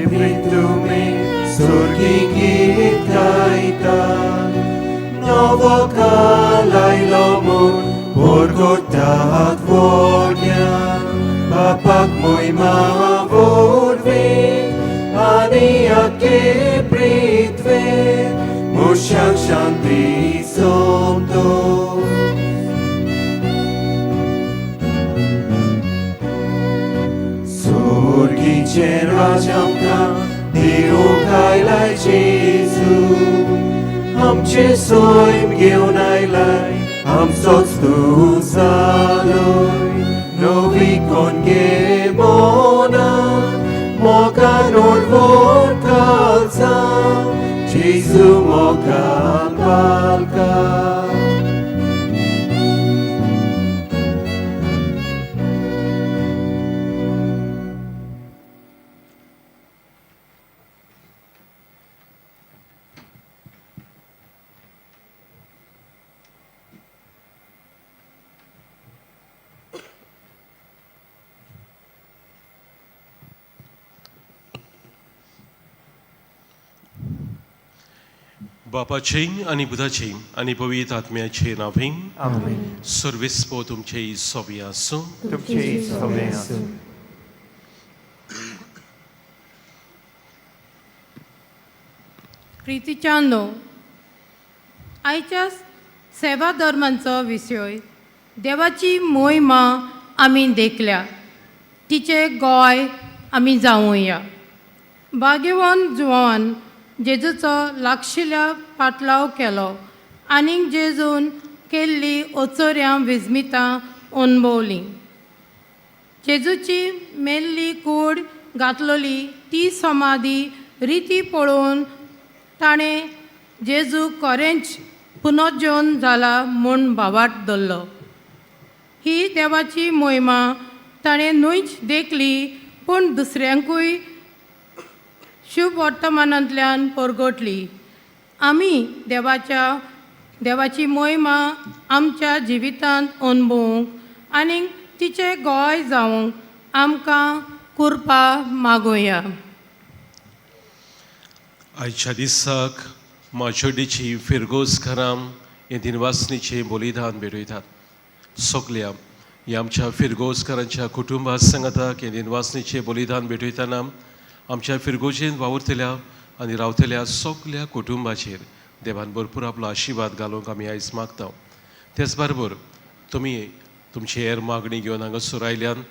प्रितुमे सुर्गी गीत गायता नवो काल आयलो म्हूण परगटात व्हडल्यान बापाक मोहिमा वरवीं आनी आख्खे पृथ्वेर मनशाक शांती संतोश. सुर्गीचें राज आमकां दिवंक आयलाय जेजू आमचें सैम घेवन आयलाय आमचोच तूं जालोय नवी कोणगे मोना मोगान ओडवोन काळजां जेजू मोगान पालका. बापाचे आनी पुताचे आनी पवित्र आत्म्याचे नांवे. आमेन. सर्वेस्पो तुमचे सोबी आसूं. तुमचे सवे आसूं. प्रितीच्यानो, आयच्या सेवा धर्मांचो विशय देवाची मोहिमा आमी देखल्या, तिचे गोंय आमी जावया. भाग्यवान जुवान जेजूचो लागशिल्ल्या पाटलाव केलो आनीक जेजून केल्ली ओचोऱ्यां विस्मितां अणभवलीं. जेजूची मेल्ली कूड घातलोली ती समाधी रिती पळोवन ताणें जेजू खरेंच पुनर्जन जाला म्हूण भावार्थ धरलो. ही देवाची मोहिमा ताणें न्हूच देखली, पूण दुसऱ्यांकूय शुभ वर्तमानांतल्यान परगटली. आमी देवाची मोहिमा आमच्या जिवितांत अणभवूंक आनी तिचे गोय जावंक आमकां कृपा मागुया. आयच्या दिसाक माजोड्डेची फिरगोज घरां हे दिनवासनीचें बलिदान भेटयतात. सगल्या ह्या आमच्या फिरगोजकारांच्या कुटुंबा सांगाताक हे दिनवासनीचें बलिदान भेटयतना आमच्या फिरगोजेन वावुरतल्या आनी रावतल्या सगल्या कुटुंबाचेर देवान भरपूर आपलो आशिर्वाद घालूंक आमी आयज मागता. तेच बरोबर तुमी तुमची हेर मागणी घेवन हांगासर आयल्यान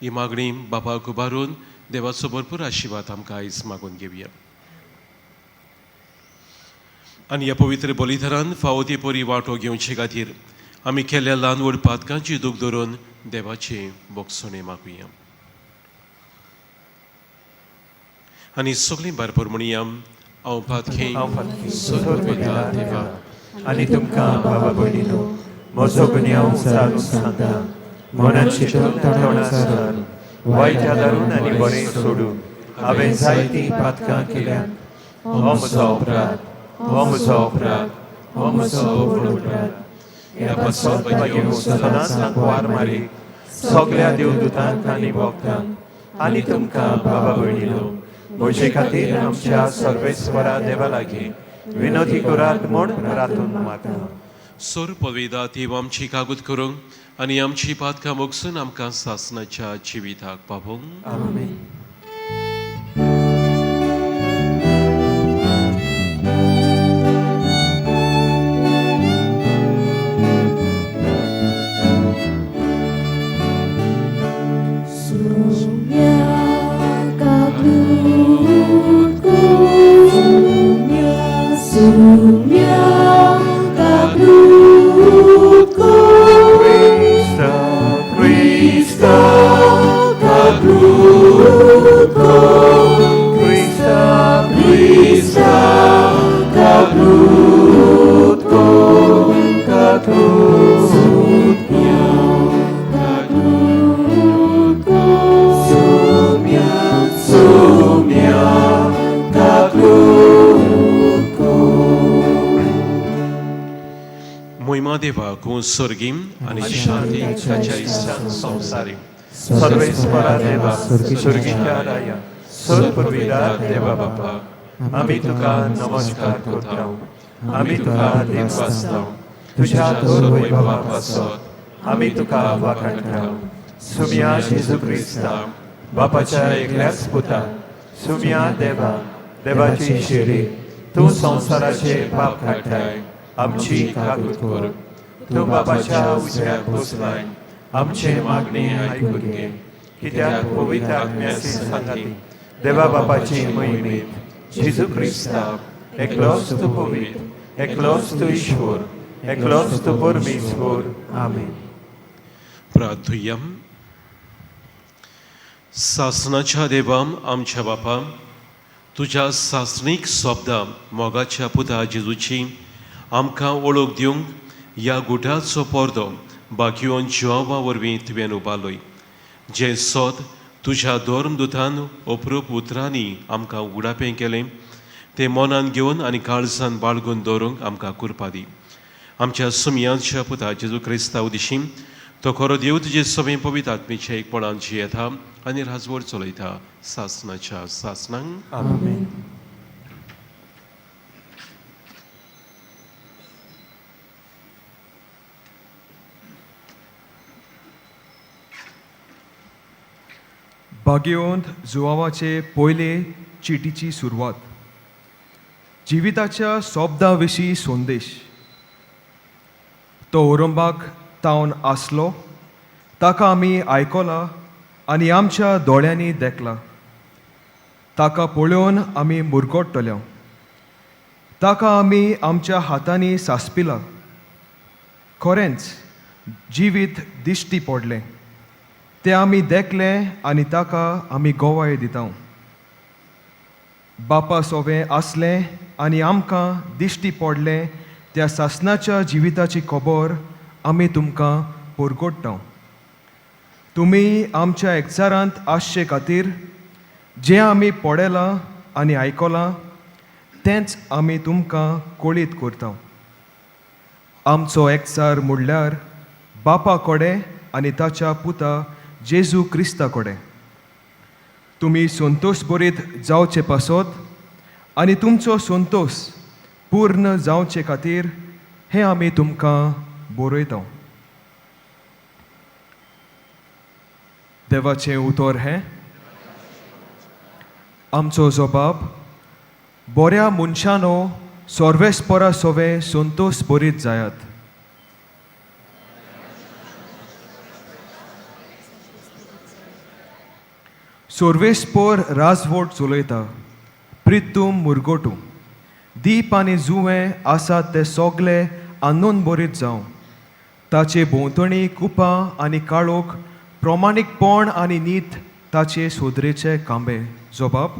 ही मागणी बापाक उबारून देवाचो भरपूर आशिर्वाद आमकां आयज मागून घेवया. आनी ह्या पवित्र बलिदारान फावो ती परी वांटो घेवचे खातीर आमी केल्ल्या ल्हान व्हड पातकांची दूख धरून देवाचे बोगसणे मागुया आनी सगळीं बारपर म्हणया, हांव पातकी हांव पातकी सर्वपिता देवा आनी तुमकां बाबा भयणीनो म्हजो गुन्यांव सारून सांगता. मनान चिंतून, तोंडान सारून, वायट आदारून आनी बरें सोडून हांवें जायतीं पातकां केल्यांत. हो म्हजो अपराध, हो म्हजो अपराध, हो म्हजो व्हड अपराध. ह्या पासत भाग्य सदांच सांकवार मारी सगल्या देवदूतांक आनी भक्तांक आनी तुमकां बाबा भयणीनो म्हजे खातीर आमच्या सर्वेस्वरा देवा लागीं विनोदी करात म्हूण प्रार्थना मागता. सोर पवेदा देव आमची कागूत करूंक आनी आमची पातकां मोगसून आमकां सासणाच्या जिविताक पावोवंक. आमेन. Sumya kaglutko. Krista, Krista kaglutko. Krista, Krista kaglutko, kaglutko. Kaglutko. Sumya, sumya kaglutko. मोहिमा देवाक सर्गी आनी शांती ताच्या इश्टान संवसारी. सर्वेस्वरा देवा, सुर्गीच्या राया, सर्वपुर्विदार देवा बापा, आमी तुका नमस्कार करता, आमी तुका दिनवासता, तुज्या थोर वैभवा पासत आमी तुका वाखाणटा. सुम्या जेजू क्रिस्ता बापाच्या एकल्याच पुता, सुम्या देवा देवाची शिरी, तूं संवसाराचे पाप काडटाय, आमची काकूत कर. तूं बापाच्या उजव्याक बसलाय, आमचे मागणे आयकून घे, कित्याक पवित्र आत्म्याचे सांगाती देवा बापाची मोहिमेत जेजू क्रिस्ता एकलोच तूं पवित्र, एकलोच तूं ईश्वर, एकलोच तूं परमेश्वर. आमेन. प्रार्थुया. सासणाच्या देवा आमच्या बापा, तुज्या सासणीक शब्दां मोगाच्या पुता जेजूची आमकां वळख दिवंक ह्या गुटाचो पडदो बाकियोन जिवावा वरवीं तुवें उबारलोय. जें सोद तुज्या धर्मदुतान अप्रूप उतरांनी आमकां उगडापें केलें तें मनान घेवन आनी काळजान बाळगून दवरूंक आमकां कुरपा दी. आमच्या सुमयांच्या पुता जेजू क्रिस्ता उदिशीं, तो खरो देव, तुजे सगळें पवित्र आत्मेच्या एकपणान जियेता आनी राजवट चलयता सासणाच्या सासणांक. आमेन. भाग्यवंत जुवावाचे पयले चिटीची सुरवात. जिविताच्या सोब्दा विशीं संदेश. तो ओरंबाक तावन आसलो, ताका आमी आयकला आनी आमच्या दोळ्यांनी देखला. ताका पळोवन आमी मुरगट्टल्या, ताका आमी आमच्या हातांनी सासपिला. खरेंच जिवीत दिश्टी पडलें, तें आमी देखलें आनी ताका आमी गवाय दिता. बापा सोवें आसलें आनी आमकां दिश्टी पडलें त्या सासणाच्या जिविताची खबर आमी तुमकां परगट्टा. तुमी आमच्या एकचारांत आसचे खातीर जें आमी पळयलां आनी आयकलां तेंच आमी तुमकां कळीत करता. आमचो एकचार म्हणल्यार बापा कडेन आनी ताच्या पुता जेजू क्रिस्ता कडेन. तुमी संतोश बरीत जावचे पासत आनी तुमचो संतोश पूर्ण जावचे खातीर हें आमी तुमकां बरयता. देवाचें उतर हें. आमचो जबाब: बऱ्या मनशानो, सर्वेस्परा सोवे संतोश बरीत जायात. सर्वेस्पोर राजवट चलयता. प्रितूम मुरगोटू दीप आनी जुवें आसात ते सगले आनंद बरीत जावं. ताचे भोंवतणी कुपां आनी काळोख, प्रमाणीकपण आनी नीत ताचे सोदरेचे कांबे. जबाब: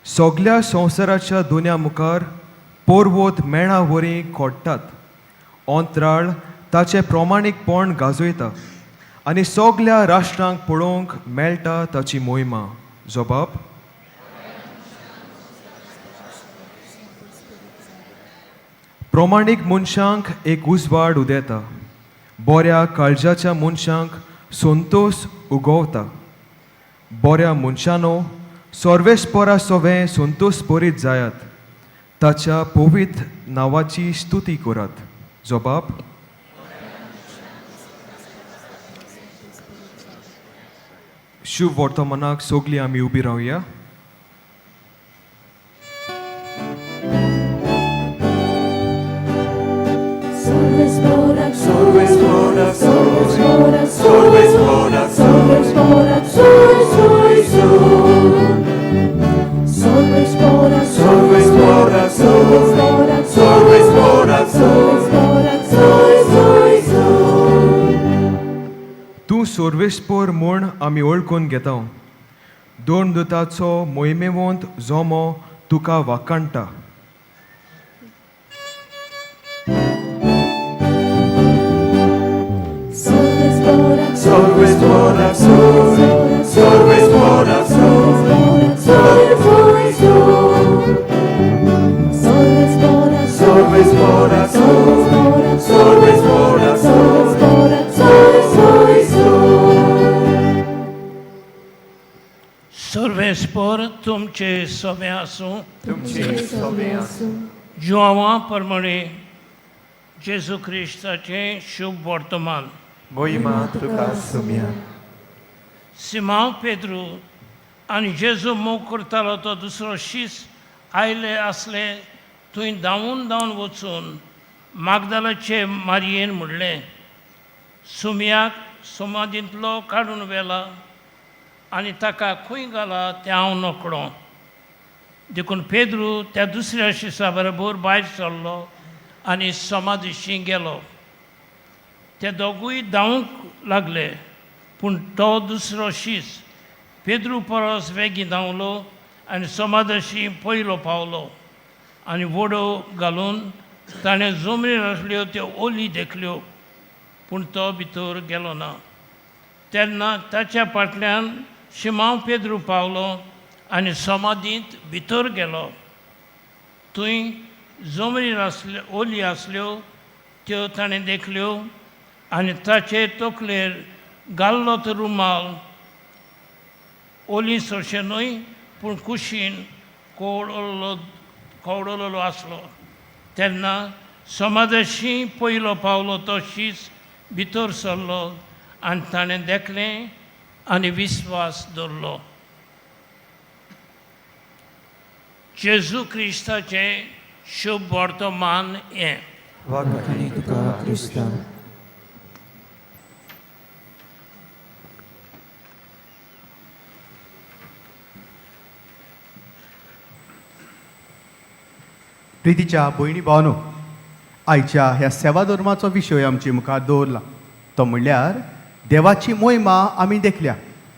सगल्या संवसाराच्या दुन्या मुखार पर्वत मेणा वरी खोडटात. अंतराळ ताचें प्रमाणीकपण गाजयता आनी सगल्या राष्ट्रांक पळोवंक मेळटा ताची मोहिमा. जबाब: प्रमाणीक मनशांक एक उजवाड उदेता, बऱ्या काळजाच्या मनशांक संतोश उगवता. बऱ्या मनशानो, सर्वेस्परा सवें संतोश बरीत जायात. ताच्या पवित्र नांवाची स्तुती करात. जबाब: शुभ वर्तमानाक सगलीं आमी उबी रावया. Solves Solves bona, solves bona, solves bona, solves bona, sol, sol, sol. Solves bona, Solves bona, solves bona, solves bona, solves bona, sol, sol, sol. तूं सर्वेस्पोर म्हूण आमी वळखून घेता. दोन दुताचो मोहिमेवंत जोमो तुका वाखाणटा. Solves bona, Solves bona, solves bona, solves bona, sol, sol, sol. Solves bona, Solves bona, solves bona, solves bona, solves bona, sol, sol, sol. तुमचे सोबे आसूं. तुमचे सोबे आसूं. जुआंवा प्रमाणे जेजू क्रिस्ताचें शुभ वर्तमान. मोहिमा तुका सुम्या. सिमांव पेद्रू आनी जेजू मोग करतालो तो दुसरो शीस आयले आसले थंय धांवून धांवन वचून मागदालाचे मारयेन म्हणलें, सुमयाक सुमादींतलो काडून व्हेला आनी ताका खंय घाला तें हांव नकळो. देखून पेद्रू त्या दुसऱ्या शिसा बरोबर भायर सरलो आनी समाधीशी गेलो. ते दोगूय धांवूंक लागले, पूण तो दुसरो शीस पेद्रू परस वेगीं धांवलो आनी समाधशी पयलो पावलो आनी वडो घालून ताणें जमनीर आसल्यो त्यो ओली देखल्यो, पूण तो भितर गेलो ना. तेन्ना ताच्या फाटल्यान शिमांव पेद्रू पावलो आनी समाधींत भितर गेलो. थंय जमनीर आसल्यो ओली आसल्यो त्यो ताणें देखल्यो आनी ताचे तकलेर घाल्लो तो रुमाल ओली सोरशें न्हय पूण कुशीन कोवळलो कोवळलेलो आसलो. तेन्ना समाजाशी पयलो पावलो तो शीस भितर सरलो आनी ताणें देखलें आनी विस्वास दवरलो. जेजू क्रिस्ताचें शुभ वर्तमान हें. वाखाणी तुका क्रिस्ता. प्रितीच्या भयणी भावनो, आयच्या ह्या सेवा धर्माचो विशय आमचे मुखार दवरला तो म्हणल्यार देवाची मोहिमा आमी देखल्या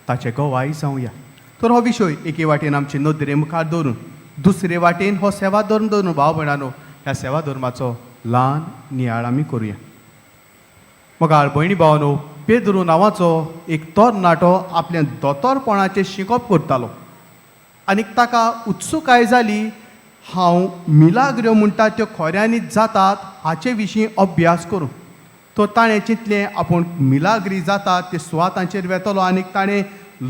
ताचे गवाय जावया. तर हो विशय एके वाटेन आमचे नदरे मुखार दवरून दुसरे वाटेन हो सेवा धर्म दवरून भाव भयणानो ह्या सेवा धर्माचो ल्हान नियाळ आमी करुया. मोगाळ भयणी भावनो, पेद्रू नांवाचो एक तरणाटो आपल्या दोतोरपणाचें शिकप करतालो आनी ताका उत्सुकाय जाली हांव मिलाग्र्यो म्हणटा त्यो खऱ्यांनीच जातात हाचे विशीं अभ्यास करूं. तो ताणें चिंतलें आपूण मिलाग्री जातात ते सुवातांचेर वेतलो आनी ताणें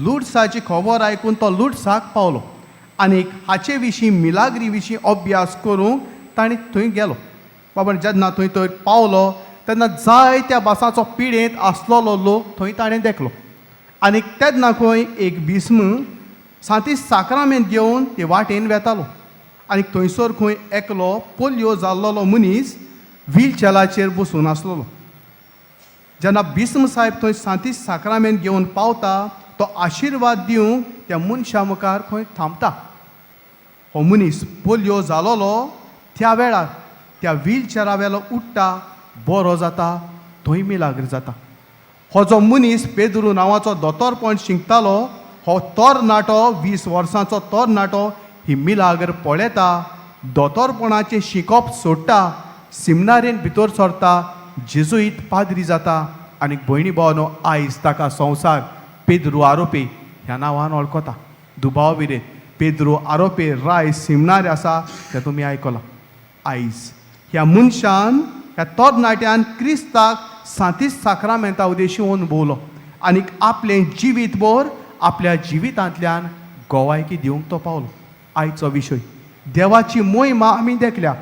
लुडसाची खबर आयकून तो लुडसाक पावलो आनी हाचे विशीं मिलाग्री विशीं अभ्यास करूंक ताणें थंय गेलो. बाबा जेन्ना थंय थंय पावलो तेन्ना जायत्या भासांचो पिडेंत आसलेलो लोक थंय ताणें देखलो आनी तेन्ना खंय एक भीस्म सांती साक्रामेंत घेवन ते वाटेन वेतालो आनी थंयसर खंय एकलो पोलियो जाल्लोलो मनीस व्हीलचेराचेर बसून आसलेलो. जेन्ना भीस्म साहेब थंय सांती साक्रामेंत घेवन पावता तो आशिर्वाद दिवंक त्या मनशा मुखार खंय थांबता. हो मनीस पोलियो जालोलो त्या वेळार त्या व्हीलचेरा वेलो उठ्ठा, बरो जाता, थंय मिलाग्र जाता. हो जो मनीस पेद्रू नांवाचो दोतोरपण शिंकतालो हो तरणाटो 20 वर्सांचो तरणाटो ही मिलाग्र पळयता, दोतोरपणाचें शिकप सोडटा, सिमनारेन भितर सरता, जेजुईत पाद्री जाता आनी भयणी भावनो आयज ताका संवसार पेद्रू आरोपी ह्या नांवान वळखता. दुबाव विरेत पेद्रू आरोपी राय सिमनार आसा तें तुमी आयकलां. आयज ह्या मनशान ह्या तरणाट्यान क्रिस्ताक सांतीस साक्रामेंता उदेशी अनुभवलो आनी आपलें जिवीतभर आपल्या जिवितांतल्यान गोवायकी दिवंक तो पावलो. आयचो विशय देवाची मोहिमा आमी देखल्या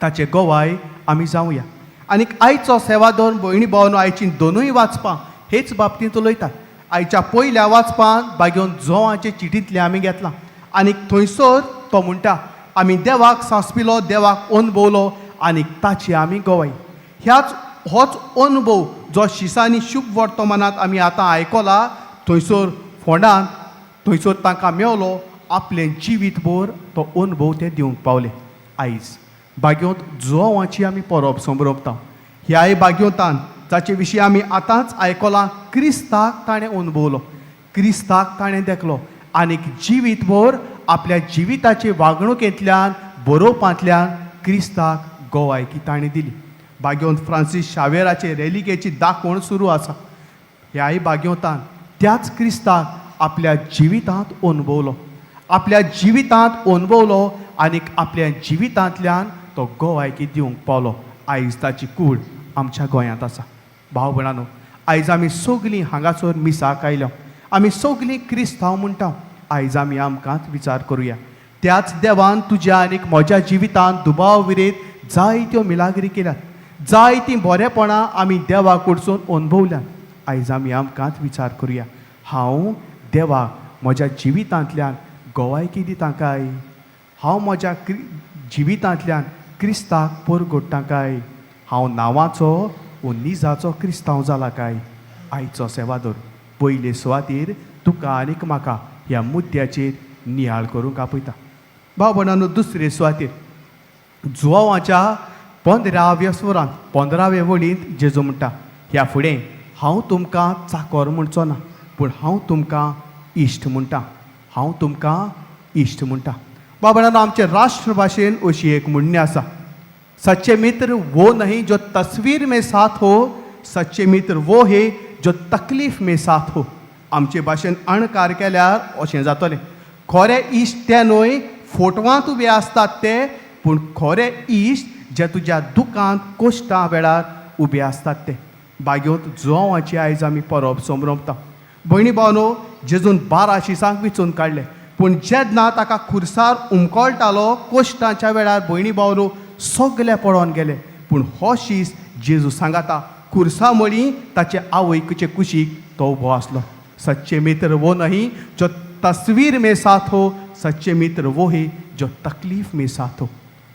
ताचे गोवाय आमी जावया. आनी आयचो सेवा धर्म भयणी भावनो आयची दोनूय वाचपां हेच बाबतींत उलयतात. आयच्या पयल्या वाचपान बागेवन जोवाचे चिटींतलें आमी घेतलां आनी थंयसर तो म्हणटा आमी देवाक सांसपिलो, देवाक अनुभवलो आनी ताची आमी गवाय. ह्याच होच अनुभव जो शिसांनी शुभ वर्तमानांत आमी आतां आयकला थंयसर फोंडान थंयसर तांकां मेवलो आपलें जिवीतभर तो अनुभव ते दिवंक पावले. आयज बागेवंत जुवांची आमी परब संभ्रमता. ह्याय बागेवतान जाचे विशीं आमी आतांच आयकलां क्रिस्ताक ताणें अनुभवलो, क्रिस्ताक ताणें देखलो आनी जिवीतभर आपल्या जिविताचे वागणुकेंतल्यान बरोवपांतल्यान क्रिस्ताक गोवायकी ताणें दिली. बागेवंत फ्रांसीस शावेराचे रेलिकेची दाखोवण सुरू आसा. ह्याय बागेवतान त्याच क्रिस्ताक आपल्या जिवितांत अनुभवलो, आपल्या जिवितांत अनुभवलो आनी आपल्या जिवितांतल्यान तो गोवायकी दिवंक पावलो. आयज ताची कूड आमच्या गोंयांत आसा. भाव भयणानो, आयज आमी सगलीं हांगासर मिसाक आयल्या, आमी सगलीं क्रिस्तांव म्हणटा. आयज आमी आमकांच विचार करुया. त्याच देवान तुज्या आनीक म्हज्या जिवितांत दुबाव विरेत जायत्यो मिलाग्री केल्यात, जायतीं बरेपणां आमी देवा कडसून अणभवल्यात. आयज आमी आमकांच विचार करुया, हांव देवाक म्हज्या जिवितांतल्यान गवायकी दिता काय? हांव म्हज्या जिवितांतल्यान क्रिस्ताक परगोडटा काय? हांव नांवाचो वो निजाचो क्रिस्तांव जाला काय? आयचो सेवादोर पयले सुवातेर तुका आनीक म्हाका ह्या मुद्द्याचेर नियाळ करूंक आपयता. भाव भयणांनो, दुसरे सुवातेर जुवांच्या 15व्या सुरांत 15व्या वळींत जेजू म्हणटा, ह्या फुडें हांव तुमकां चाकोर म्हणचो ना, पूण हांव तुमकां इश्ट म्हणटा. हांव तुमकां इश्ट म्हणटा. भाव भयणांनो, आमचे राष्ट्रभाशेन अशी एक म्हणणी आसा, सच्चे मित्र वो नहीं जो तस्वीर में साथ हो, सच्चे मित्र वो है जो तकलीफ में साथ हो. आमचे भाशेन अणकार केल्यार अशें जातलें, खरे इश्ट ते न्हय फोटवांत उबे आसतात ते, पूण खरे इश्ट जे तुज्या दुकांत कोश्टा वेळार उबे आसतात ते. बागेंत जुवांवाची आयज आमी परब समरमता. भयणी भावनो, जेजून 12 शिसांक विचून काडले, पूण जेन्ना ताका खुर्सार उमकळटालो कोश्टाच्या वेळार भयणी भावनो सगळे पळोवन गेले, पूण हो शीस जेजू सांगाता खुर्सा मळी ताचे आवयचे कुशीक तो उबो आसलो. सच्चे मित्र वो नहीं जो तस्वीर में साथ हो, सच्चे मित्र वो है जो तकलीफ में साथ हो.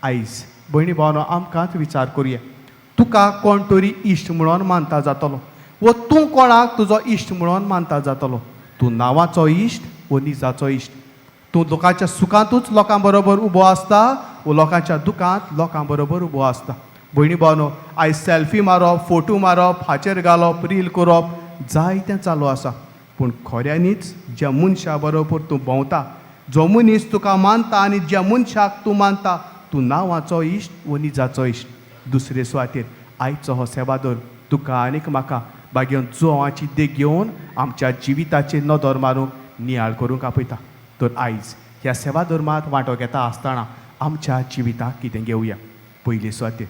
आयज भयणी भावनो आमकांच विचार करुया, तुका कोण तरी इश्ट म्हणून मानता जातलो वो तूं कोणाक तुजो इश्ट म्हणून मानता जातलो. तूं नांवाचो इश्ट वो निजाचो इश्ट? तूं लोकांच्या सुखांतूच लोकां बरोबर उबो आसता वो लोकांच्या दुखांत लोकां बरोबर उबो आसता? भयणी भावनो, आयज सेल्फी मारप, फोटो मारप, हाचेर घालप, रील करप जायतें चालू आसा, पूण खऱ्यांनीच ज्या मनशा बरोबर तूं भोंवता, जो मनीस तुका मानता आनी ज्या मनशाक तूं मानता, तूं नांवाचो इश्ट वो निजाचो इश्ट? दुसरे सुवातेर आयचो हो सेवादोर तुका आनीक म्हाका बागेवन जुवांची देख घेवन आमच्या जिविताचेर नदर मारूंक नियाळ करूंक आपयता. तर आयज ह्या सेवा धर्मांत वांटो घेता आसतना आमच्या जिविताक कितें घेवया? पयले सुवातेर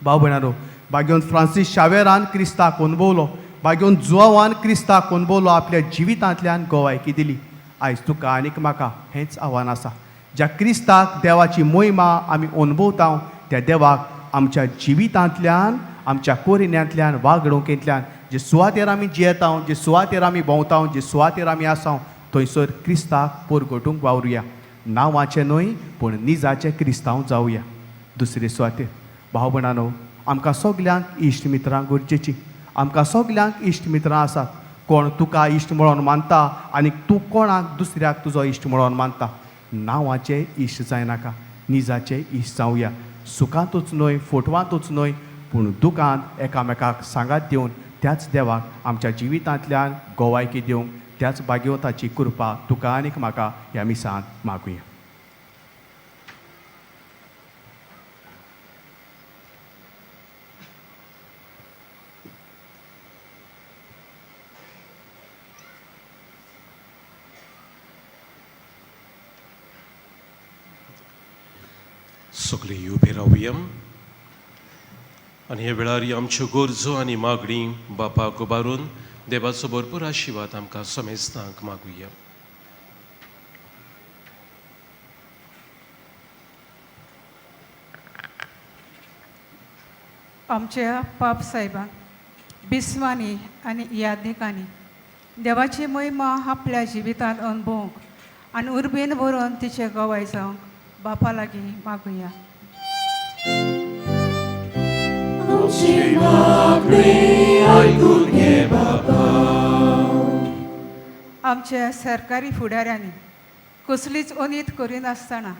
भाव भयणारो, बागेवन फ्रांसीस शावेरान क्रिस्ताक अणभवलो, बागेवन जुवान क्रिस्ताक अणभवलो, आपल्या जिवितांतल्यान गवायकी दिली. आयज तुका आनीक म्हाका हेंच आव्हान आसा, ज्या क्रिस्ताक देवाची मोहिमा आमी अणभवता त्या देवाक आमच्या जिवितांतल्यान, आमच्या कोरिन्यांतल्यान, वागणुकेंतल्यान, जे सुवातेर आमी जियेता, जे सुवातेर आमी भोंवता, जे सुवातेर आमी आसा थंयसर क्रिस्ताक परगटूंक वावरुया. नांवाचें न्हय पूण निजाचें क्रिस्तांव जावया. दुसरे सुवातेर भाव भयणांनो, आमकां सगल्यांक इश्ट मित्रां गरजेचीं, आमकां सगल्यांक इश्ट मित्रां आसात. कोण तुका इश्ट म्हणून मानता आनी तूं कोणाक दुसऱ्याक तुजो इश्ट म्हणून मानता? नांवाचें इश्ट जायनाका, निजाचें इश्ट जावया. सुखांतूच न्हय, फोटवांतूच न्हय, पूण दुखांत एकामेकाक सांगात दिवन त्याच देवाक आमच्या जिवितांतल्यान गवायकी दिवंक त्याच भाग्यवताची कृपा तुका आनीक म्हाका ह्या मिसांत मागुया. सगळीं उबी रावया आनी ह्या वेळार आमच्यो गरजो आनी मागणी बापाक उबारून देवाचो भरपूर आशिर्वाद आमकां समेस्तांक मागुया. आमच्या पाप साहेबान, बिस्वांनी आनी यादनिकांनी देवाची महिमा आपल्या जिवितांत अणभवंक आनी उर्बेन भरून तिचे गवाय जावंक बापा लागीं मागुया. आमची मागणी आयकून घे बाबा. आमच्या सरकारी फुडाऱ्यांनी कसलीच अनीत करिनासतना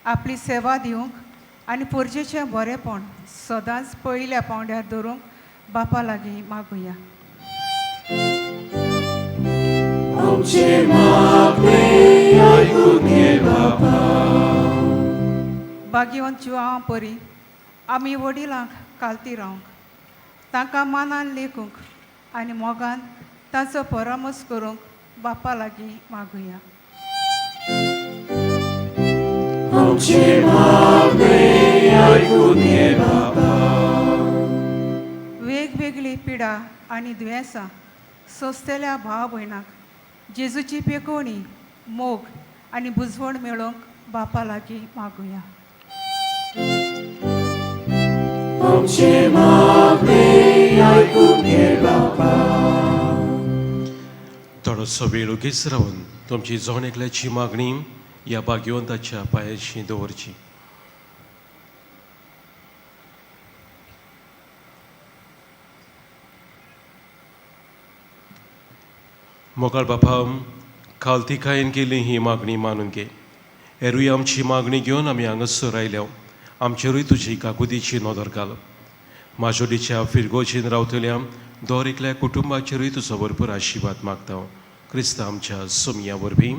आपली सेवा दिवंक आनी पोरजेचें बरेंपण सदांच पयल्या पांवड्यार दवरूंक बापा लागीं मागुया. आमची मागणी आयकून घे बाबा. बागेवन जिवां परी आमी वडिलांक कालती रावंक, तांकां मानान लेखूंक आनी मोगान तांचो परामर्श करूंक बापा लागीं मागुया. आमची मागणी आयकून घे बाबा. वेगवेगळी पिडा आनी दुयेंसां सोंसतल्या भाव भयणांक जेजूची पेकोवणी मोग आनी बुजवण मेळोवंक बापा लागीं मागुया. आमचे मागणें आयकून घे बापा. थोडोसो वेळ ओगीच रावन तुमची जण एकल्याची मागणी ह्या भाग्यवंताच्या पांयाशी दवरची. मोगाळ बापा, खालतिकायेन केल्ली ही मागणी मानून घे. हेरूय आमची मागणी घेवन आमी हांगासर आयल्या, आमचेरूय तुजी काकुतीची नदर घाल. माजोडीच्या फिरगोजीन रावतल्या दर एकल्या कुटुंबाचेरूय तुजो भरपूर आशिर्वाद मागता. क्रिस्ता आमच्या सोमया वरवीं.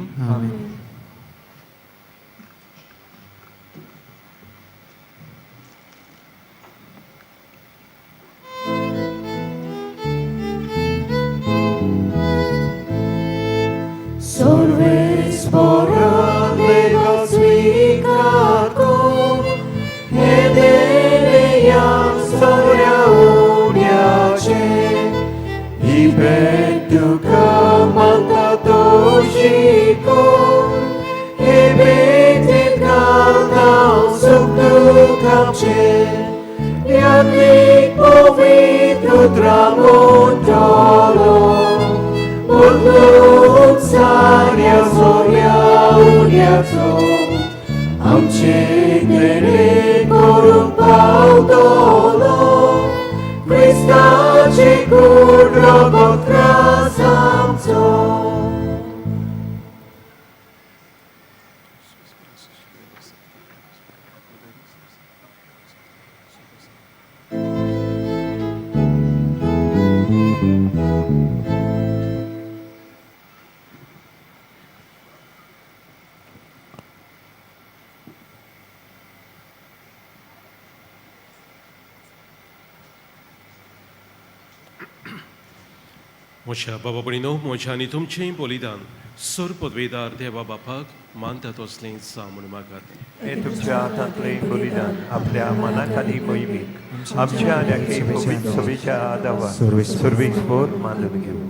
म्हज्या बाबा भयणीनो, म्हज्या आनी तुमचें बलिदान सर पदवेदार देवा बापाक मानता तसलें जावं म्हूण मागात. हे तुमच्या हातांतलें बलिदान आपल्या मनाक आनी मोहिमेक आमच्या आनी पवित्र सभेच्या आदावा सर्वेस्पर मानून घेवं.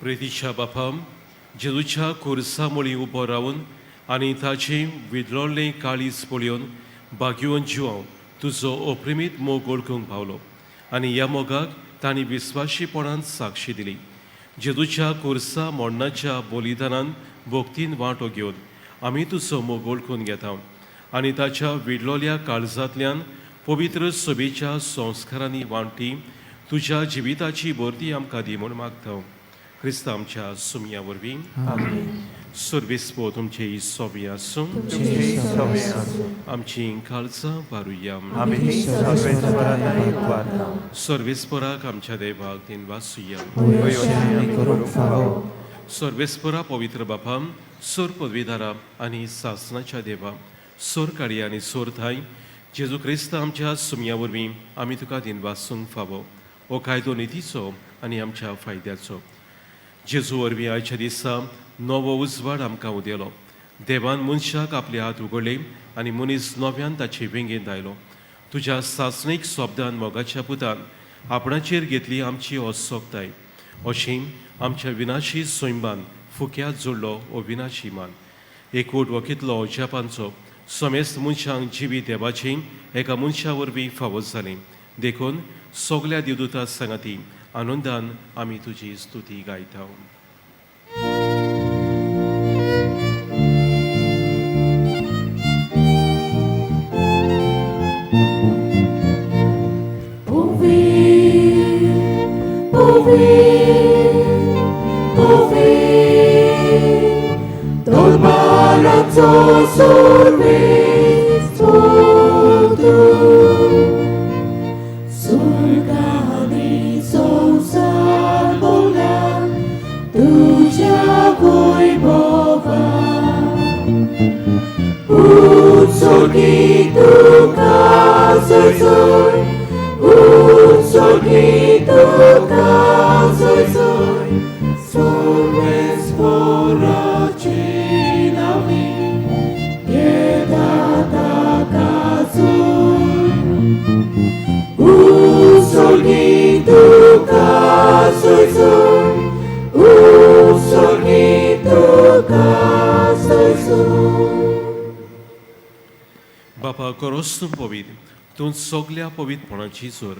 प्रेतीच्या बापा, जेजूच्या खुर्सा मुळी उबो रावन आनी ताचें विदळ्ळें काळीज पळोवन भाग्यवंत जिवांव तुजो अप्रेमीत मोग वळखूंक पावलो आनी ह्या मोगाक तांणी विस्वाशीपणान साक्षी दिली. जेजूच्या खुर्सा मोडणाच्या बलिदानान भक्तीन वांटो घेवन आमी तुजो मोग वळखून घेता आनी ताच्या विडलोल्या काळजांतल्यान पवित्र सभेच्या संस्कारांनी वांटी तुज्या जिविताची भरती आमकां दी म्हूण मागता. क्रिस्त आमच्या सुमया वरवीं. सर्वेस्पो तुमचे सोबी आसूं. आमची काळजां भारुया. सर्वेस्पराक आमच्या देवाक दिन वासुया. सर्वेस्परा पवित्र बापा, सोर पदवीदारा आनी सासनाच्या देवा, सोर काडया आनी सोर थाय जेजू क्रिस्त आमच्या सुमया वरवीं आमी तुका दिन वासूंक फावो. हो कायदो नितीचो आनी आमच्या फायद्याचो. जेजू वरवीं आयच्या दिसा नवो उजवाड आमकां उदेलो. देवान मनशाक आपले हात उगडले आनी मनीस नव्यान ताचे वेंगेंत आयलो. तुज्या सासणीक शब्दान मोगाच्या पुतान आपणाचेर घेतली आमची असोक्ताय. अशी आमच्या विनाशी सैमान फुक्यात जोडलो हो विनाशी मान. एकवट वखितलो अजापांचो समेस्त मनशांक जिवी देवाची एका मनशा वरवीं फावो जालें. देखून सगल्या देवदूता सांगाती आनंदान आमी तुजी स्तुती गायता. Soy, soy, soy, un solito. बापा करोस तूं पवित्र, तूं सगल्या पवित्रपणाची जोर.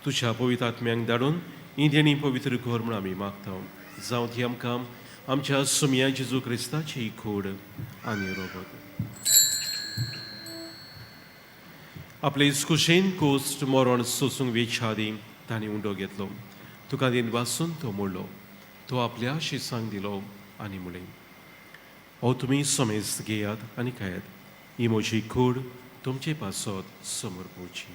तुज्या पवित्र आत्म्यांक धाडून ही देणी पवित्र कर म्हूण आमी मागता. जावं ती आमकां आमच्या सुमया जेजू क्रिस्ताची कूड आनी रोगत. आपले कुशेन कोस्ट मरण सोसूंक वेच्या आदीं तांणी उंडो घेतलो. तुका दिन वासून तो मोडलो. तो आपल्या शिसांक दिलो आनी म्हणलें, हो तुमी समेस्त घेयात आनी खायात. ही म्हजी कूड तुमचे पासत समोर पळोवची.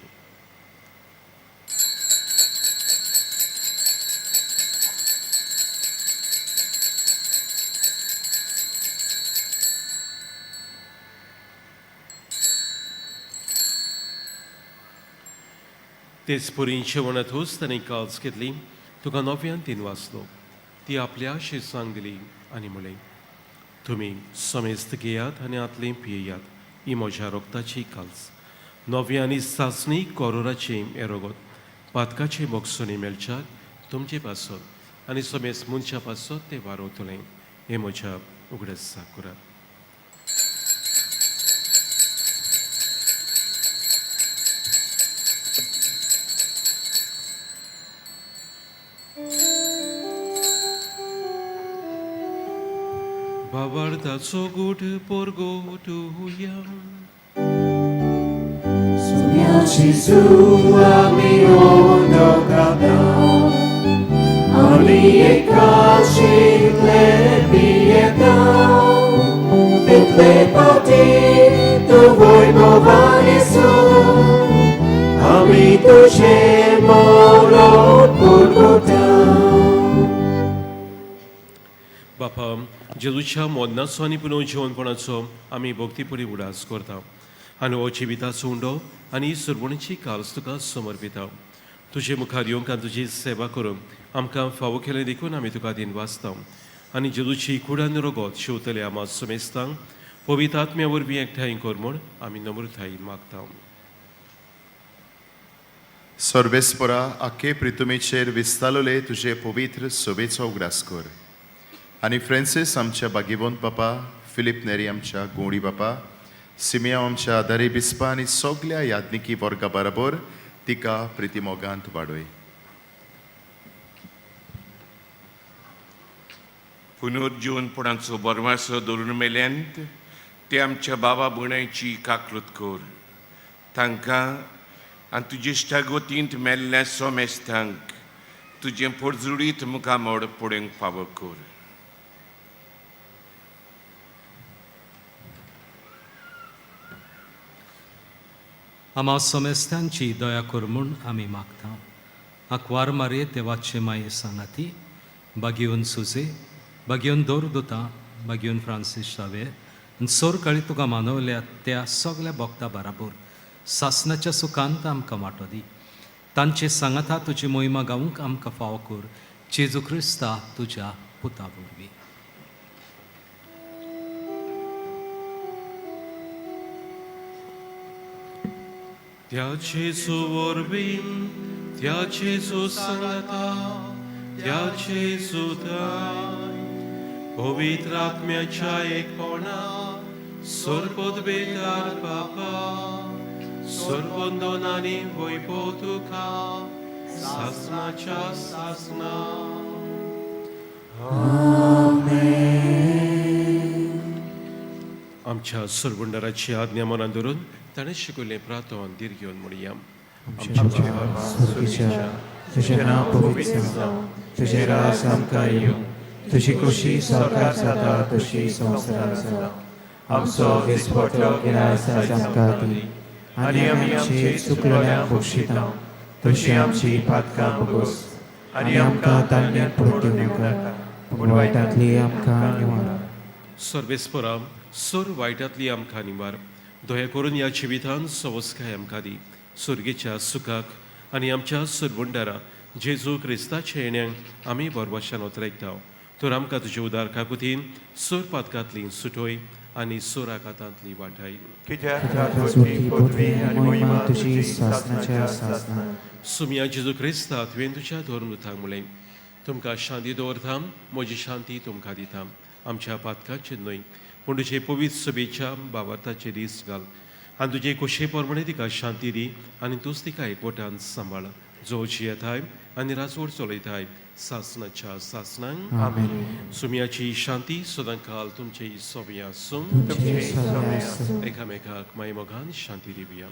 तेच परी जेवणातूच ताणें काल्स घेतली. तुका नव्यान तीन वाचलो. ती आपल्या शिसांक दिली आनी म्हणलें, तुमी समेस्त घेयात आनी आतलें पियेयात. ही म्हज्या रोगताची काल्स, नव्या आनी सासणी कोरोराची हें रोगत पातकाचे मोगसणी मेळच्याक तुमचे पासत आनी समेस्त मनशा पासत तें वारवतलें. हें म्हज्या उगडास करात. बाबार्थाचो गूट पोरगोटुया. Sumia Gesù ami ondokata, ani ekachitle pieta, petle pati tu voi bovanisu, ami tuche morot purgota. बापा, जेजूच्या मरणाचो आनी पुनर्जिवनपणाचो आमी भक्तीपुरी उडास करता आनी हो जिविताचो उंडो आनी सुरवणीची काल्स तुका समर्पिता. तुजे मुखार येवंक आनी तुजी सेवा करूंक आमकां फावो केलें देखून आमी तुका दिन वाचता. आनी जेजूची कूड आनी रोगत शेवतले आमा समेस्तांक पवित्र आत्म्या वरवीं एकठांय कर म्हूण आमी नम्रतायेन मागता. सर्वेस्परा, आखे प्रितुमेचेर विस्तारले तुजे पवित्र सभेचो उगडास कर आनी फ्रेंसीस आमच्या बागेवंत बापा, फिलीप नेरी आमच्या गोंडी बापा, सिमिया आमच्या आदारी बिस्पा आनी सगल्या याज्ञिकी वर्गा बराबर तिका प्रितीमोगांत वाडय. पुनर्जीवनपणाचो बरवासो धरून मेल्यांत ते आमच्या बाबा भुण्याची काकलूत कर. तांकां आनी तुजे इश्टागतींत मेल्ल्या सोमेस्तांक तुजें पोरजुडीत मुखामोड पळोवंक फावो कर. आमा समेस्तांची दया कर म्हूण आमी मागता. आंकवार मारये देवाचे माये सांगाती, बागेवन सुजे, बागेवन दोर दुता, बागेवन फ्रांसीस शावे आनी सोरकाळी तुका मानवल्या त्या सगल्या भक्ता बराबर सासनाच्या सुखांत आमकां वांटो दी. तांचे सांगाता तुजी मोहिमा गावूंक आमकां फावो कर, जेजू क्रिस्ता तुज्या पुता वरवीं. त्या जेजू वरवीं, त्या जेजू सांगाता, त्या जेजूताय, पवित्र आत्म्याच्या एकपणा, सर्वोद्वेदार बापा, सर्वंदनानी वैभव तुका सासनाच्या सासना. आमच्या सरबंडाराची आज्ञा मनात धरून ताणें शिकयलें प्रार्थन धीर घेवन म्हणया. आमच्या बापा स्वर्गीच्या, तुजें नांव पवित्र जावं, तुजें राज आमकां येवं, तुजी खोशी स्वर्गार जाता तशी संवसारार जावं. आमचो दिसपट्टो गिरास आयज आमकां दी आनी आमी आमचे चुकलेल्यांक बक्षिता तशी आमची पातकां भोगोस आनी आमकां ताळण्यांत पडूंक दिवं नाका, पूण वायटांतली आमकां निवार. सर्वेस्परा, सर वायटांतली आमकां निवार. दया करून ह्या जिवितान सवस्काय आमकां दी. सुर्गेच्या सुखाक आनी आमच्या सरबंडारा जेजू क्रिस्ताच्या येण्याक आमी बरवाशान ओतरायता. तर आमकां तुजे उदार काकुतीन सोर पातकांतली सुटोय आनी सोराकातांतली वाटाय. कित्याक राजवटी, पदवी आनी मोहिमा तुजी सासनाच्या सासना. सुमिया जेजू क्रिस्ता, तुवें तुज्या धर्मदूतांक म्हणलें, तुमकां शांती दवरता, म्हजी शांती तुमकां दिता. आमच्या पातकाचेर न्हय, पूण तुजे पवित्र सभेच्या बाबार्थाचेर दीस घाल आनी तुजे कुशे प्रमाणे तिका शांती दी आनी तूंच तिका एकवटान सांबाळ, जो जियेताय आनी राजवट चलयताय सासनाच्या सासनांक. आमेन. सुम्याची शांती सदांकाल तुमचे सोबी आसूं. तुमचे सोबे आसूं. एकामेकाक माय मोगान शांती दिवया.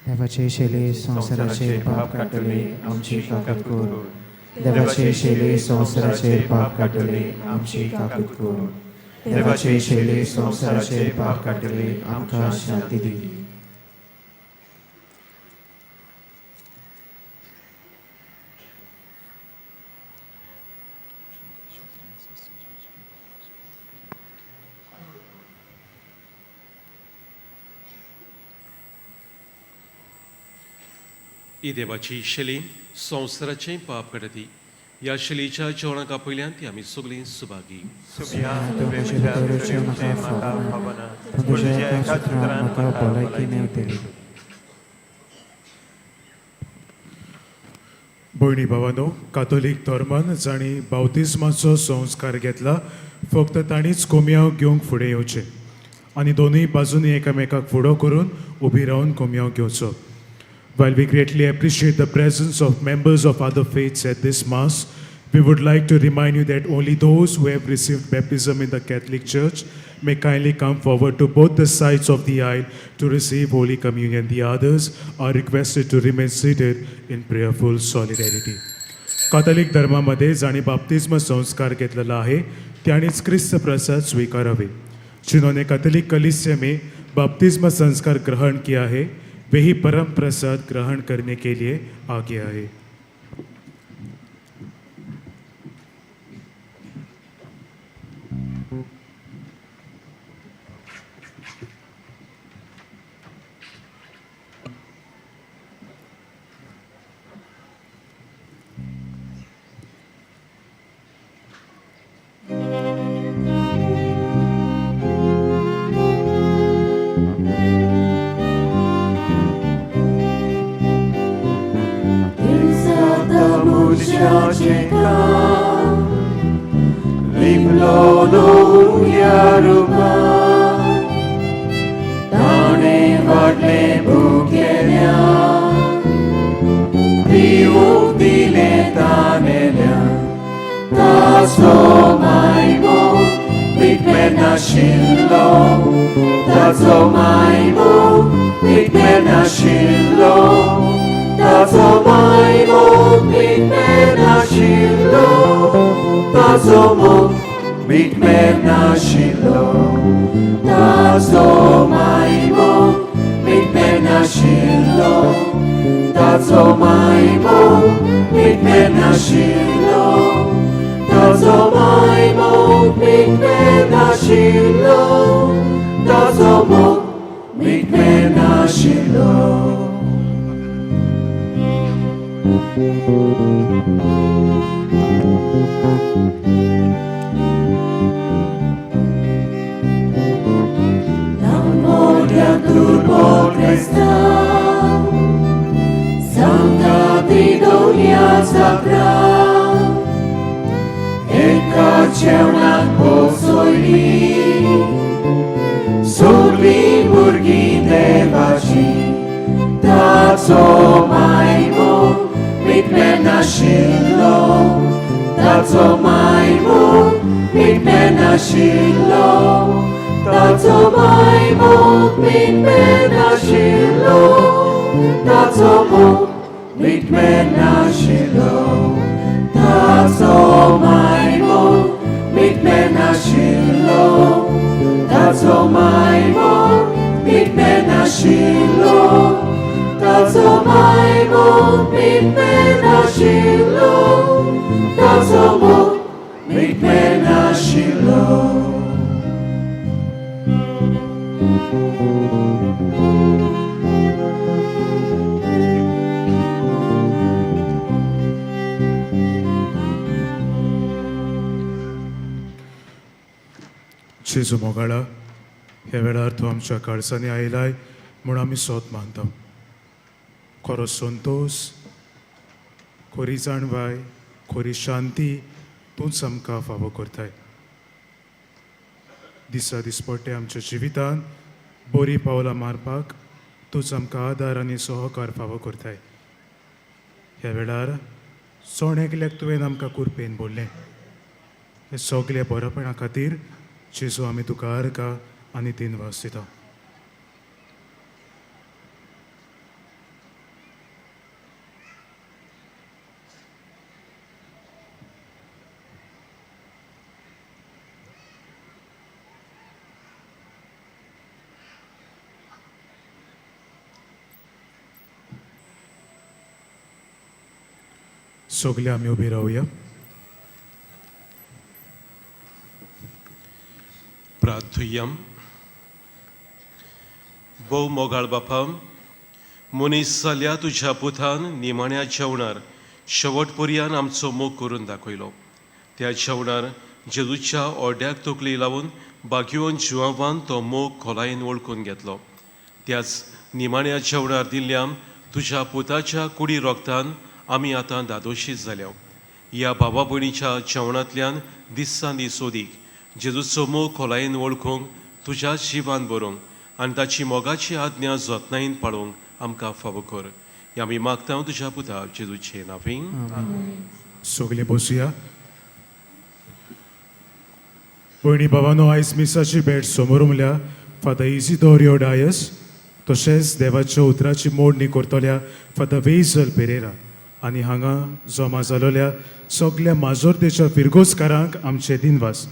देवाचे शैली संवसाराचेर पाप काडटली आमची काकूत कर. देवाचे शैली संवसाराचेर पाप काडटली आमची काकूत कर. देवाचे शैली संवसाराचेर पाप काडटली आमकां शांती दी. ही देवाची शैली संवसाराचें पाप काडटी. ह्या शैलीच्या जेवणाक आपयल्यान ती आमी सगळीं सुभागी. तुज्या एका सुत्रान म्हाका भलायकी मेवतली. भयणी भावानो, कातोलीक धर्मान जांणी बावतिज्माचो संस्कार घेतला फक्त तांणीच कोमयांव घेवंक फुडें येवचें आनी दोनूय बाजूंनी एकामेकाक फुडो करून उबी रावन कोमयांव घेवचो. While we greatly appreciate the presence of members of other faiths at this Mass, we would like to remind you that only those who have received baptism in the Catholic Church may kindly come forward to both the sides of the aisle to receive Holy Communion. The others are requested to remain seated in prayerful solidarity. Catholic धर्मामध्ये जांणी बाप्तिज्म संस्कार घेतलेला आहे त्यांनीच क्रिस्त प्रसाद स्वीकारावे. जिन्होंने Catholic कलीसिया में बपतिस्मा संस्कार ग्रहण किया है वे ही परम प्रसाद ग्रहण करने के लिए आगे आए. जेजू मोगाळा, ह्या वेळार तूं आमच्या काळजांनी आयलाय म्हूण आमी सोद मानता. खरो संतोश, खरी जाणवाय, खरी शांती तूंच आमकां फावो करताय. दिसा दिसपट्टे आमच्या जिवितांत बरीं पावलां मारपाक तूंच आमकां आदार आनी सहकार फावो करताय. ह्या वेळार सण एकल्याक तुवें आमकां कुरपेन बोल्लें. हे सगल्या बरोपणा खातीर जेजू आमी तुका अर्गां आनी दिनवास दिता. सगळे आमी उबी रावया. प्रार्थुयम. भोव मोगाळ बापा, मनीस जाल्या तुज्या पुतान निमाण्या जेवणार शेवट पर्यान आमचो मोग करून दाखयलो. त्या जेवणार जेजूच्या ओड्याक तकली लावन बागयोवन जिवान तो मोग खोलायेन वळखून घेतलो. त्याच निमाण्या जेवणार दिल्ल्या तुज्या पुताच्या कुडी रोगतान आमी आतां दादोशीत जाल्या. ह्या बाबा भयणीच्या जेवणांतल्यान दिसान दीस ओदीक जेजूचो मोग खोलायेन वळखूंक, तुज्या जिवान बरोवंक आनी ताची मोगाची आज्ञा जतनायेन पाळोवंक आमकां फावो कर. ह्या आमी मागता तुज्या पुता जेजूचे नांवीं. सगळीं बसुया. भयणी भावानो, आयज मिसाची भेट समोर म्हणल्या फादर इजिदोरियो डायस, तशेंच देवाच्या उतराची मोडणी करतल्या फादर वेजल पेरेरा आनी हांगा जमा जालोल्या सगल्या माजोर्देच्या फिरगोजकारांक आमचे दिनवास.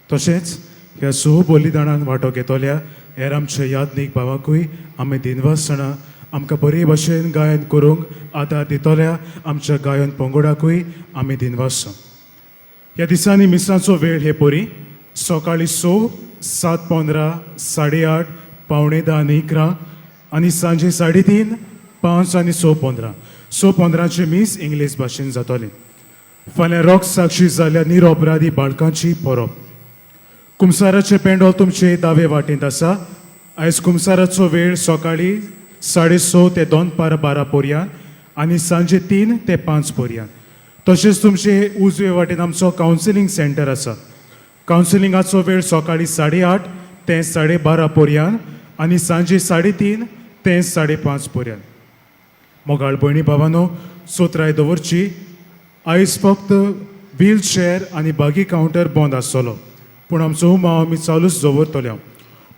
तशेंच ह्या स बलिदाणान वांटो घेतल्या हेर आमच्या यादनीक भावाकूय आमी दिनवास जाणा. आमकां बरे भशेन गायन करूंक आदार दितल्या आमच्या गायन पंगडाकूय आमी दिनवास. ह्या दिसांनी मिसाचो वेळ हे परी सकाळीं 6, 7:15, 8:30, 9:45 आनी 11 आनी सांजे 3:30, 5 आनी 6:15. 6:15 मीस इंग्लीश भाशेन जातलें. फाल्यां रोग साक्षी जाल्या निरोपराधी बाळकांची परब. कुमसाराचें पेंडोल तुमचे दावे वाटेंत आसा. आयज कुमसाराचो वेळ सकाळीं 6:30 ते 11:45 पर्यंत आनी सांजे 3 ते 5 पर्यंत. तशेंच तुमचे उजवे वाटेन आमचो कावन्सिलींग सेंटर आसा. कावन्सिलिंगाचो वेळ सकाळीं 8:30 ते 12:30 पर्यंत आनी सांजे 3:30 ते 5:30 पर्यंत. मोगाळ भयणी भावानो, सोत्राय दवरची. आयज फक्त व्हीलचेअर आनी बागी कावंटर बंद आसतलो, पूण आमचो उमाव आमी चालूच दवरतले.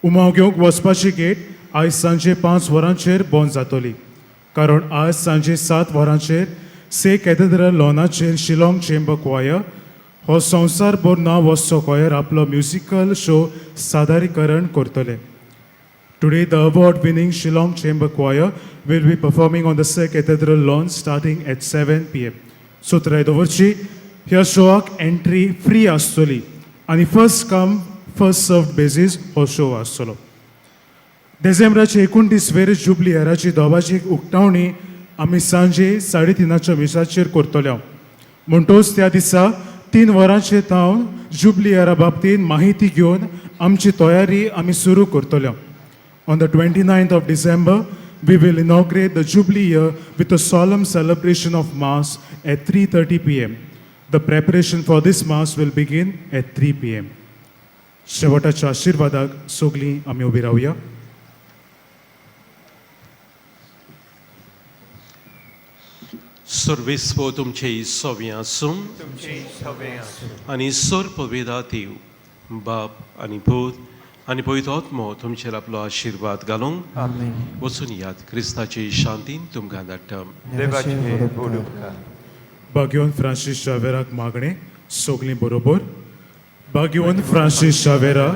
उमाव घेवंक वचपाची गेट आयज सांजे 5 वरांचेर बंद जातली, कारण आज सांजे 7 वरांचेर से कॅथेड्रल लॉनाचेर शिलाँग चेंबर क्वायर हो संवसारभर नांव वचचो क्वायर आपलो म्युजिकल शो सादरीकरण करतले. Today, the award-winning Shillong Chamber Choir will be performing on the Se Cathedral lawn starting at 7 p.m. सोत्राय दवरची. ह्या शोआक एंट्री फ्री आसतली आनी first come first served basis हो शो आसतलो. डिसेंबराचे 29 वेर जुबली इयराची दोबाची उक्तावणी आमी सांजे 3:30 मिसाचेर करतले. म्हणटोच त्या दिसा 3 वरांचेर थावन जुबली इयरा बाबतींत माहिती घेवन आमची तयारी आमी सुरू करतले. On the 29th of December, we will inaugurate the Jubilee year with a solemn celebration of Mass at 3:30 p.m. The preparation for this Mass will begin at 3 p.m. शेवटाच्या आशिर्वादाक सगळीं आमी उबी रावया. सर्वेस्पो तुमचे सोवे आसूं आनी सर्पवेदा देव बाप आनी पूत आनी पवित्र आत्मो तुमचेर आपलो आशिर्वाद घालूंक. वचून याद क्रिस्ताची शांतीन तुमकां धाडटा. बागेवन फ्रांसीस शावेराक मागणें सगळीं बरोबर. बागेवन फ्रांसीस शावेरा,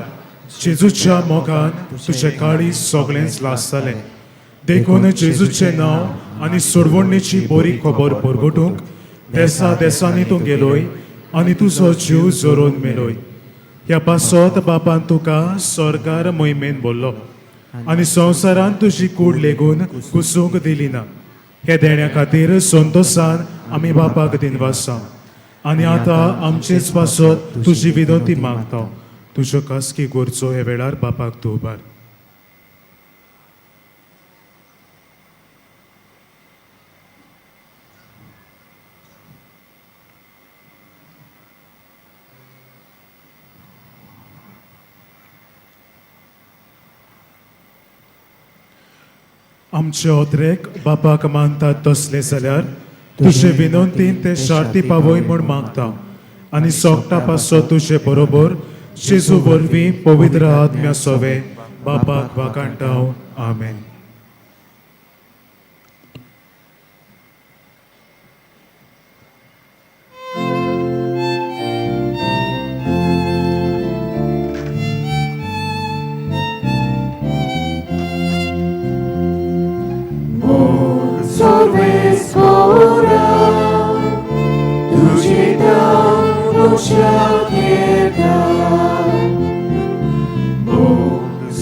जेजूच्या मोगान तुजें काळीज सगळेंच लासतालें, देखून जेजूचें नांव आनी सोडवणेची बरी खबर परगटूंक देसा देसांनी तूं गेलोय आनी तुजो जीव जोरोवन मेलोय. ह्या पासत बापान तुका स्वर्गार मोहिमेन बोल्लो आनी संवसारान तुजी कूड लेगून कुसूंक दिली ना. हे देण्या खातीर संतोशान आमी बापाक दिनवासा आनी आतां आमचेच पासत तुजी विनंती मागता. तुज्यो खासगी गरजो हे वेळार बापाक तूं उबार. आमचे ओत्रेक बापाक मानतात तसले जाल्यार तुजे विनंतीन ते शार्ती पावय म्हूण मागता आनी सोगटा पासो तुजे बरोबर जेजू वरवीं पवित्र आत्म्या सोवे बापाक वाकाणटा. आमेन. Sorvespora, तुझे मोक्षाक येता.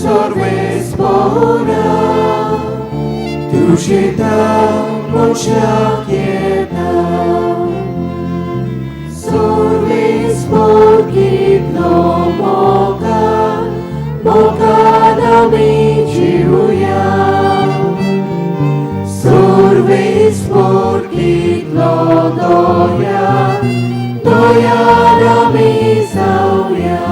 Sorvespora, तुझे मोक्षाक येता. Sorvespor कितलो मोका, मोकान आमी जिवया. Sorvespor कितलो दया, दयान आमी जावया.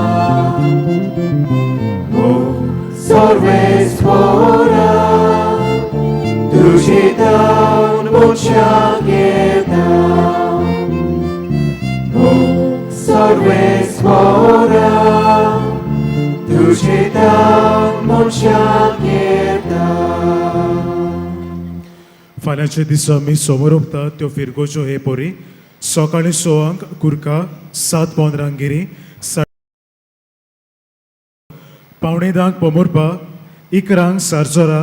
Sorvespora, तुझे दान मोक्षाक येता. Sorvespora, तुझे दान मोक्षाक येता. फाल्यांच्या दिसा आमी समोर उरतात त्यो फिरगोच्यो हे पोरी. सकाळीं 6 Kurka, 7:15 Giri, 9:45 पोमुरपा, 11 सारजोरा,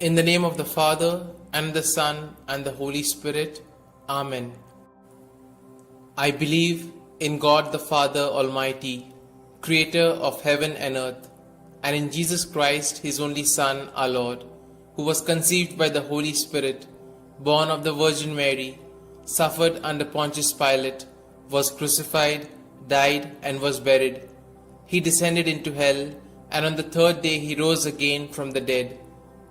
In the name of the Father, and the Son, and the Holy Spirit. Amen. I believe in God the Father Almighty, creator of heaven and earth, and in Jesus Christ, his only Son, our Lord, who was conceived by the Holy Spirit, born of the Virgin Mary, suffered under Pontius Pilate, was crucified, died, and was buried. He descended into hell, and on the third day he rose again from the dead.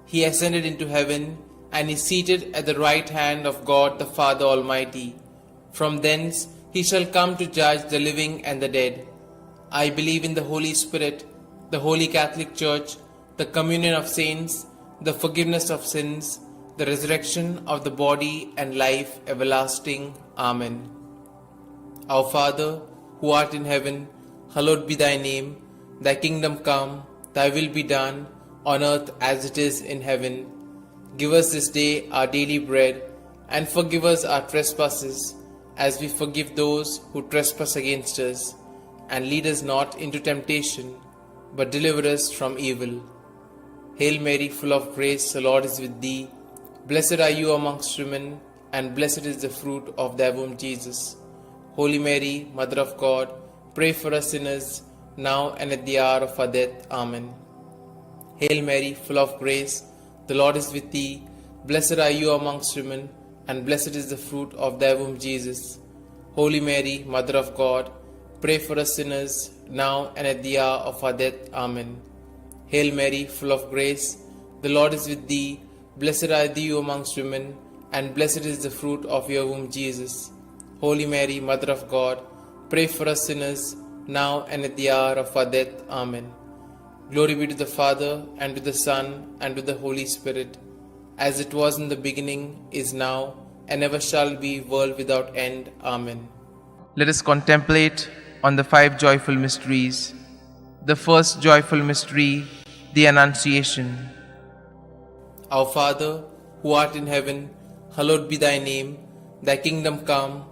He ascended into heaven, and is seated at the right hand of God the Father Almighty. From thence he shall come to judge the living and the dead. I believe in the Holy Spirit, the Holy Catholic Church, the communion of saints, the forgiveness of sins, the resurrection of the body, and life everlasting. Amen. Our Father, who art in heaven, hallowed be thy name. Thy kingdom come, thy will be done, on earth as it is in heaven. Give us this day our daily bread, and forgive us our trespasses, as we forgive those who trespass against us. And lead us not into temptation, but deliver us from evil. Hail Mary, full of grace, the Lord is with thee. Blessed are you amongst women, and blessed is the fruit of thy womb, Jesus. Holy Mary, Mother of God, pray for us sinners, now and at the hour of our death. Amen. Hail Mary, full of grace, the Lord is with thee. Blessed are you amongst women, and blessed is the fruit of thy womb, Jesus. Holy Mary, Mother of God, pray for us sinners, now and at the hour of our death. Amen. Hail Mary, full of grace, the Lord is with thee. Blessed are you amongst women, and blessed is the fruit of your womb, Jesus. Holy Mary, Mother of God, pray for us sinners, now and at the hour of our death. Amen. Glory be to the Father, and to the Son, and to the Holy Spirit, as it was in the beginning, is now, and ever shall be, world without end. Amen. Let us contemplate on the five joyful mysteries. The first joyful mystery, the Annunciation. Our Father, who art in heaven, hallowed be thy name. Thy kingdom come,